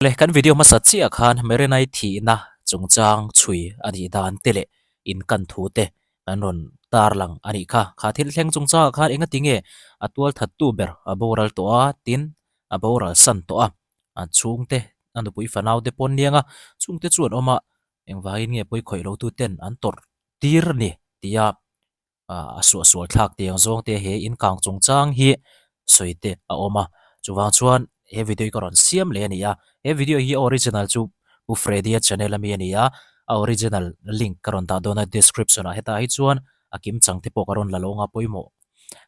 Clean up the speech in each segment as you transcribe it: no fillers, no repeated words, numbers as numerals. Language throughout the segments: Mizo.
Le kan video hmasa chiah khan Marinai thihna chungchang chhui a nih dan te leh inkan thu te kan rawn tarlang a nih kha. Kha thil thleng chungchangah khan engati nge a tual thattu ber a boral tawh a tin a boral san tawh a, a chhungte a nupui fanau te pawh an niang a, chungte chu an awm a, engvangin nge pawi khawih lotu ten an tawrh tir a ni tia a suahsual thlak tiang zawng te he in kang chungchang hi sawi te a awm a chuvang chuan he video hi ka rawn siam leh a ni a he video hi a original chu Pu Freddy a channel ami a ni a a original link ka rawn dah dawn a description ah hetah hi chuan a kim chang te pawh ka rawn la lo anga pawimawh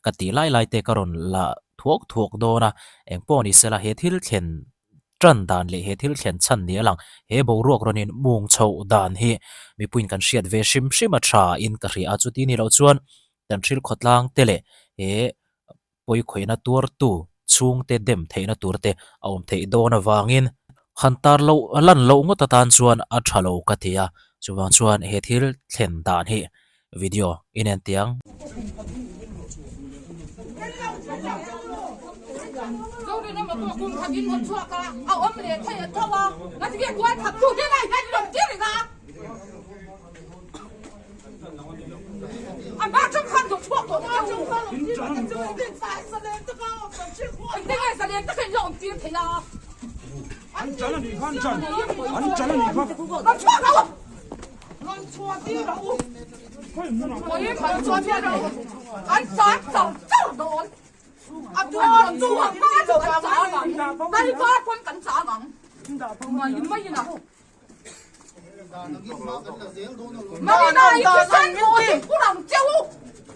ka tih lai lai te ka rawn la thuak thuak dawn a engpawh ni sela he thil thlen tan dan leh he thil thlen chhan ni a lang. He boruak rawn in mung chhoh dan hi mipuiin kan hriat ve hrim hrim a tha in ka hria a, chuti ni loh chuan kan thil khawtlang te leh he pawikhawihna tuartu chhungte dem theihna tur te a awm theih dawn avangin han tar loh lan loh ngawt atan chuan a tha lo ka ti a, chuvang chuan he thil thlen dan hi video in en tiang.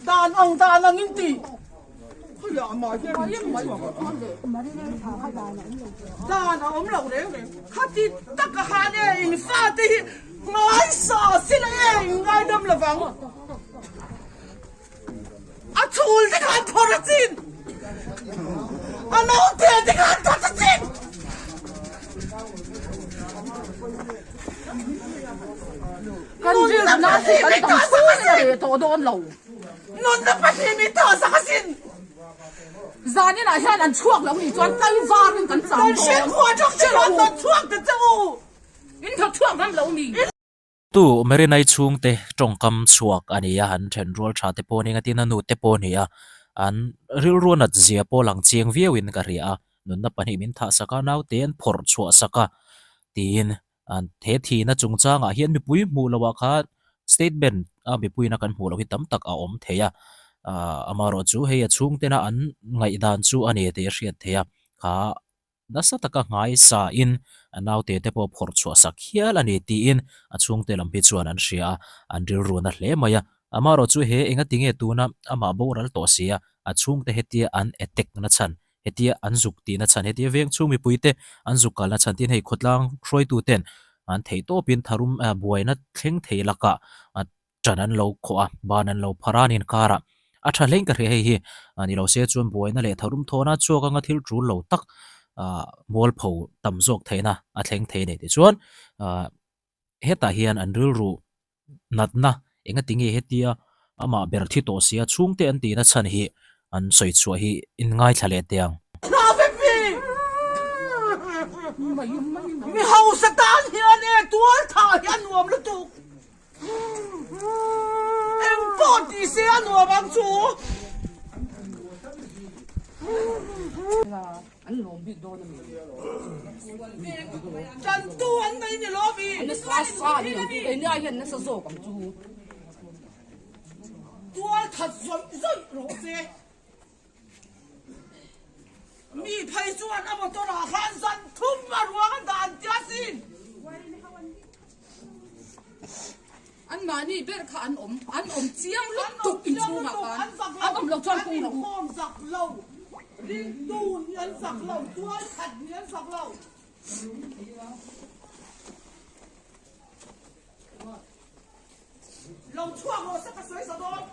Dan ang dan ang in ti dan a awm lo reng reng khati taka han e in fate hi Ngaisa sila e in ngaidam lovang. A chhul te khan phawrh a chin. A naute te khan that a chin. Kan rilru na hi kan dam chhung in a reh tawh dawn lo. Nunna pahnih mi tha sak a sin. Zanin ah hian an chhuak lo nih chuan tlaivar in kan chang dawn. Kan hrilhkhua tawk che lo an chhuak ta che u. In tho chhuak ngam lo ni. Tu Marinai chhungte tawngkam chhuak a ni a, an then rual tha te pawh nia tin a nu te pawh a ni a, an rilru nat zia pawh lang chiang viau in ka hria a, nunna pahnih min thah sak a, naute an phawrh chhuah sak a tiin an he thihna chungchangah hian mipui hmuh loh ah khan statement a mipuiin a kan hmuh loh hi tam tak a awm thei a, ah amaherawhchu hei a chhungtena an ngaihdan chu a ni tih a hriat theih a, kha Nasa taka nghaisa in a naute te pawh phawrh chhuah sak hial a ni tiin a chhungte lam hi chuan an hria a, an rilru na hle mai a. Amaherawh chu he engati nge tuna amah boral tawh si a, a chhungte hetia an attack na chhan, hetia an zuk tih na chhan, hetia veng chhung mipui te an zuk kalna chhan tiin hei khawtlang hruaitu ten an theih tawpin tharum buaina thleng thei lakah ṭan an lo khawh a, ban an lo phar a, an inkarah a ṭha hlein ka hria hei hi ni lo se chuan buaina leh tharum thawna chhuak anga thil ṭul lo tak ah mualpho tam zawk theihna a thleng thei a ni tichuan ah hetah hian an rilru natna engati nge hetia amah ber thi tawh sia chhungte an tihna chhan hi an sawi chhuah hi in ngaithla leh teh ang. Mi hausa tan hian e tual thah hi a nuam lutuk. Eng pawh tih se a nuam ang chu. An lawm bik dawn a mi. Tantu an nei ni lo mi. Nasa sa ni ang chu kei ni ai hian nasa zawk ang chu. Tual that zawih zawih rawh se. Mi phei chuan a motor ah khan zan thum a ruang a dan tia sin. An mahni ber kha an awm an awm chiang lutuk inchhungah khan an awm lo chuan kung lo. An inkhawm zak lo, ringtu nih an zak lo, tual khat nih an zak lo. Lo chhuak rawh se ka sawi za dawn.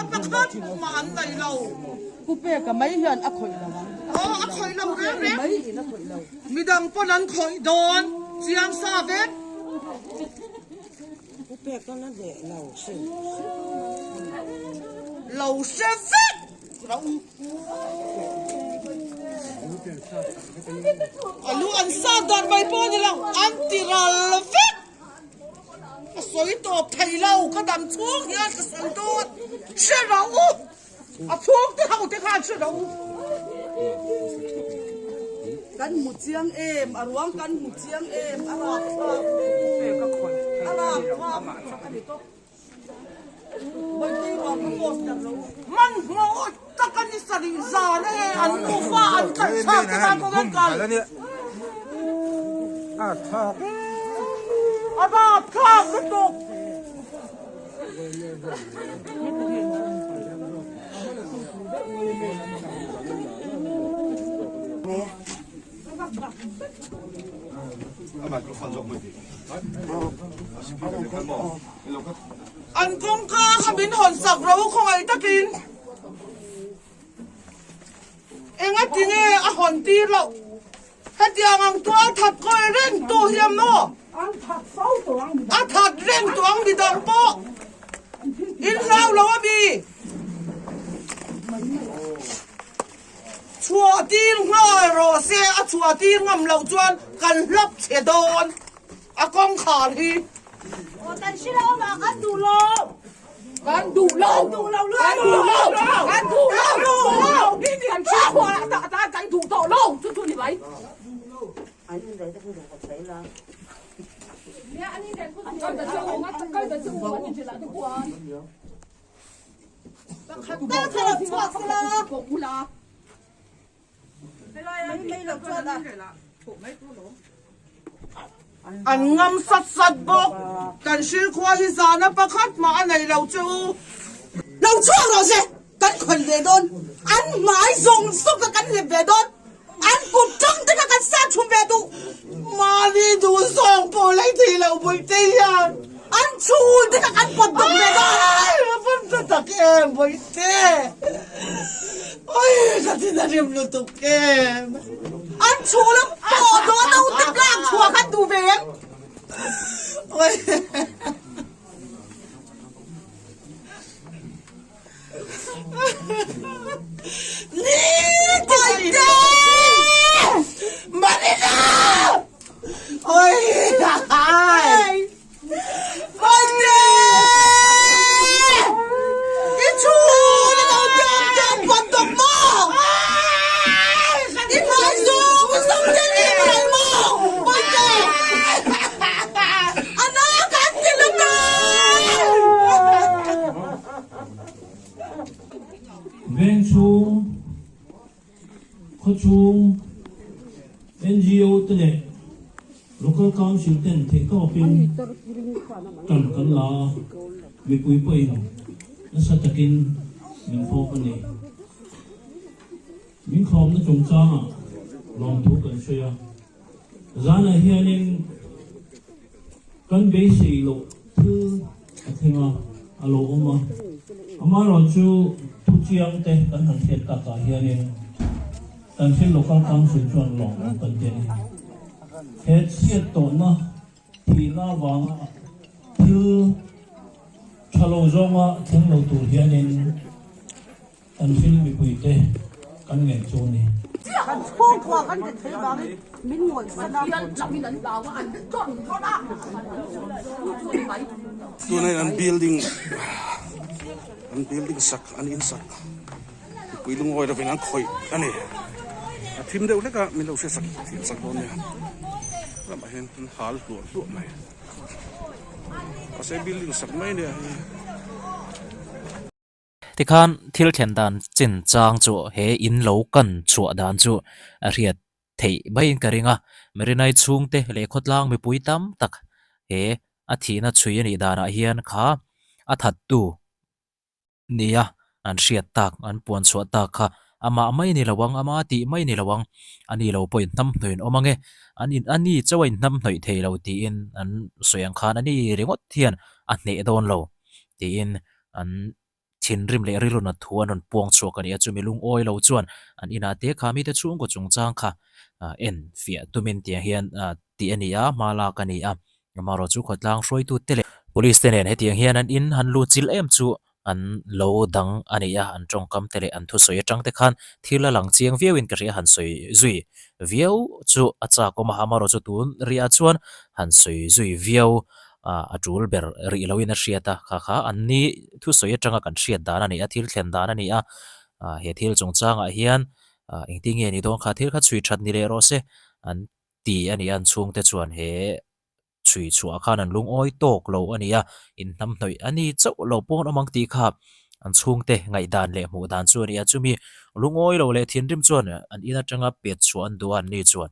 Pakhat mah an nei lo. Pu Peka mai hian a khawih lo ang. Aw a khawih lo reng reng. Mai in a khawih lo. Midang pawn an khawih dawn chiang sa vek. Pu Peka na leh lo hrim. Lo hre vek rau. A lu an sat dan mai pawh a ni lo, an ti ral vek. Ka sawi tawp thei lo, ka dam chhung hian ka sawi dawn. Hre rawh u, a chhungte ho te khan hre rawh u. Kan hmu chiang em, a ruang kan hmu chiang em, a rapthlak, a rapthlak a ni tawp. Hmanhmawh tak a ni sarih zan e, an nufa an kal thlak te khan kawng an kal. A rap thlak lutuk. An kawngka kha min hawn sak ro khawngaih takin enga tinge a hawn tir loh? Hetiang ang tual that kawi reng tu hian maw a that reng tu ang midang pawh in hlau lo ami? Chhuah tir nghal rawh se, a chhuah tir ngam loh chuan kan hlap chhe dawn a kawngkhar hi. Aw kan hre lo mah kan duh lo. Kan duh lo. Kan duh lo Kan duh lo. Kan duh lo. Duh lo. Kan hre chhuah lah tak tak kan duh tawh lo chu chu ni mai. Pakhat tal kha lo chhuak sela. An ngam sat sat bawk. Kan hrilkhua hi zana pakhat mah a nei lo che u. Lo chhuak rawh se, kan khawih ve dawn. An hmai zawng zawng kha kan hlep ve dawn. An kut tang te kha kan sat thum ve duh. Mahni duh zawng pawh lei thei lo Bawihte hian. An chhul te kha kan pawt dawk ve dawn. Ai va pan ta tak em Bawihte. Oi ka thin a rim lutuk em. An chhul a pawh dawn a ute tlak chhuah khan duh ve em. Oi. chhung NGO te leh Local Council ten theihtawpin tan kan la a, mipui pawhin nasa takin min fawp a ni. Min khawmna chungchangah lawmthu kan sawi a, zanah hianin kan beisei loh thil a thleng a, a lo awm a. Amaherawhchu thuchiang te kan han hriat takah hianin kan thil Local Council chuan lawm awm kan ti a ni. He chhiat tawhna thihna avanga thil tha lo zawnga thleng lo tur hianin Kan thil mipuite kan ngen chu a ni. Kan chhungkua kan ti thei vangin min ngawihsan a. Tunah hian an building an building sak an in sak mipui lungawi lovin an khawih a ni. A thim deuh hlek a min lo hre sak thiam sak dawn nia. Lamah hian an hal hluah hluah mai. Mahse building sak mai nia hei. Tikhan thil thlen dan chin chang chu he in lo kan chhuah dan chu a hriat theih maiin ka ring a, Marinai chhungte leh khawtlang mipui tam tak he a thihna chhui a nih danah hian kha a thattu nia an hriat tak, an puan chhuah tak kha amah mai ni lo ang, ama tih mai ni lo ang, a ni lo pawhin hnamhnawih an awm ang e, an in a ni chauh a inhnamhnawih thei lo tiin an sawi ang khan a ni ringawt hian a hneh dawn lo tiin an thinrim leh rilru nat thu an rawn puang chhuak a ni a, chumi lungawi lo chuan an inah te kha mite chhungkaw chungchang kha en fiah tumin tiang hian tih a ni a, hma lak a ni a, amaherawh chu khawtlang hruaitute leh police te nen hetiang hian an in han lut chil em chu an lo dang a ni a, an tawngkam te leh an thusawi atang te khan thil a lang chiang viauin ka hria han sawi zui viau chu a chak awm a, amaherawh chu tun riah chuan han sawi zui viau a tul ber rih loin a hriat a, kha kha an ni thusawi atanga kan hriat dan a ni a, thil thlen dan a ni a, he thil chungchangah hian engtin nge ni dawn kha thil kha chhui that ni leh rawh se an ti a ni a, an chhungte chuan he chhui chhuah khan an lungawi tawk lo a ni a, inhnamhnawih a ni chauh lo pawn awm ang tih kha an chhungte ngaihdan leh hmuh dan chu a ni a, chumi lungawi lo leh thinrim chuan an in atanga pet chhuah an duh a, an ni chuan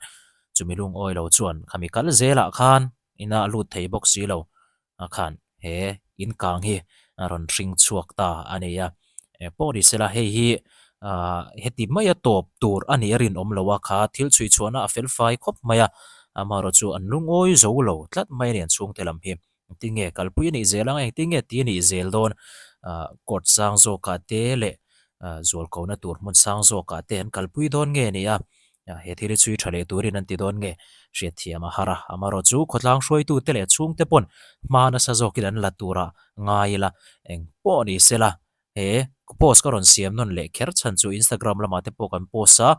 chumi lungawi lo chuan khami kal zelah khan Ina a lut thei bawk si lo a khan he in kang hi a rawn hring chhuak ta a ni a. Pawh ni sela hei hi ah heti maia tawp tur a nih a rinawm lo a kha thil chhui chhuahna a fel fai khawp mai a, amaherawh chu an lungawi zo lo tlat mai a ni an chhungte lam hi. Engtin nge kalpui a nih zel ang a, engtin nge ti a nih zel dawn ah court sang zawkah te leh ah zualkona tur hmun sang zawkah te an kalpui dawn nge ni a. He thil hi chhui tha leh turin an ti dawn nge? Hriatthiam a har a, amaherawh chu khawtlang hruaitute leh chhungte pawn hma nasa zawkin an la tura ngai ila, eng pawh ni sela he post ka rawn siam nawn leh kher chhan chu Instagram lamah te pawh kan post a,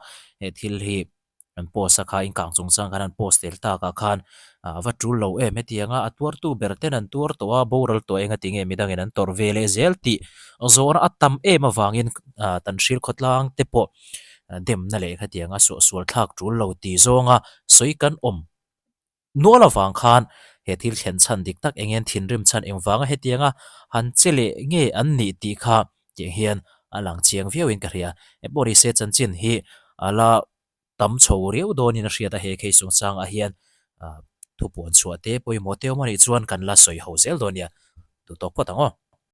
he thil hi kan post a kha inkang chungchang khan an post tel takah khan a va tul lo em hetianga a tuartu ber ten an tuar tawh a, boral tawh eng a ti nge midangin an tawrh ve leh zel tih zawhna a tam em avangin Tanhril khawtlang te pawh demna leh khatianga suahsual thlak tul lo ti zawnga sawi kan awm nual avang khan he thil thlen chhan dik tak eng nge thinrim chhan engvanga hetianga han che leh nge an nih tih kha tiang hian a lang chiang viauin ka hria. Engpawh ni se chanchin hi a la tam chho riau dawnin a hriat a, he case chungchangah hian thupuan chhuah te pawimawh te awm a nih chuan kan la sawi ho zel dawn nia. Duhtawk phawt ang aw.